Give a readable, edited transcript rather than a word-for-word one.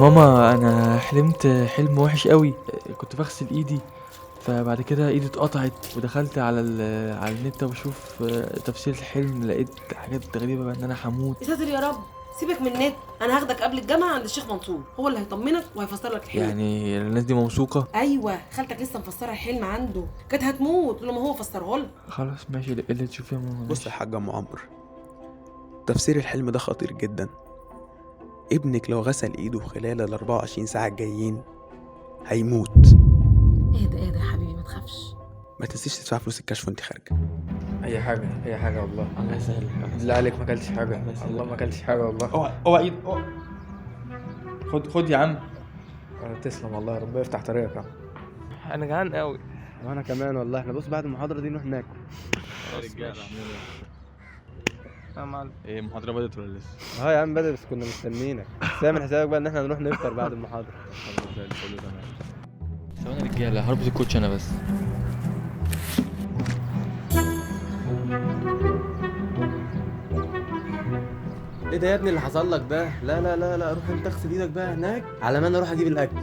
ماما انا حلمت حلم وحش قوي. كنت بغسل ايدي، فبعد كده ايدي اتقطعت، ودخلت على على النت وبشوف تفسير الحلم، لقيت حاجات غريبة بقى ان انا هموت. يا ساتر يا رب، سيبك من النت، انا هاخدك قبل الجامعة عند الشيخ منصور، هو اللي هيطمنك وهيفسر لك الحلم. يعني الناس دي موثوقة؟ ايوه، خالتك لسه مفسره الحلم عنده، كانت هتموت لما هو فسره لها. خلاص ماشي، اللي تشوفيه يا ماما. بص يا حاج ام عمرو، تفسير الحلم ده خطير جدا. ابنك لو غسل ايده خلال ال 24 ساعة الجايين هيموت. اهدى اهدى يا حبيبي، ما تخافش. ما تنسيش تدفع فلوس الكشف وانت خارجه. اي حاجة اي حاجة والله. الله يسهل. بالله عليك ما اكلتش حاجة، الله ما اكلتش حاجة والله. اوعى اوعى ايد، اوعى. خد خد يا عم. تسلم والله، ربنا يفتح طريقك يا عم. انا جعان قوي. وانا كمان والله. احنا بص بعد المحاضرة دي نروح ناكل. خلاص ماشي. يا معلم ايه المحاضرة بدأت ولا لسه؟ اه يا عم بدأ، بس كنا مستنيينك. بس اعمل حسابك بقى ان احنا نروح نفطر بعد المحاضرة. خلاص زي الفل تمام. ثواني يا رجاله، هربط الكوتش انا بس. ايه ده يا ابني اللي حصل لك ده؟ لا لا لا لا، روح انت اغسل ايدك بقى هناك على ما انا اروح اجيب الاكل.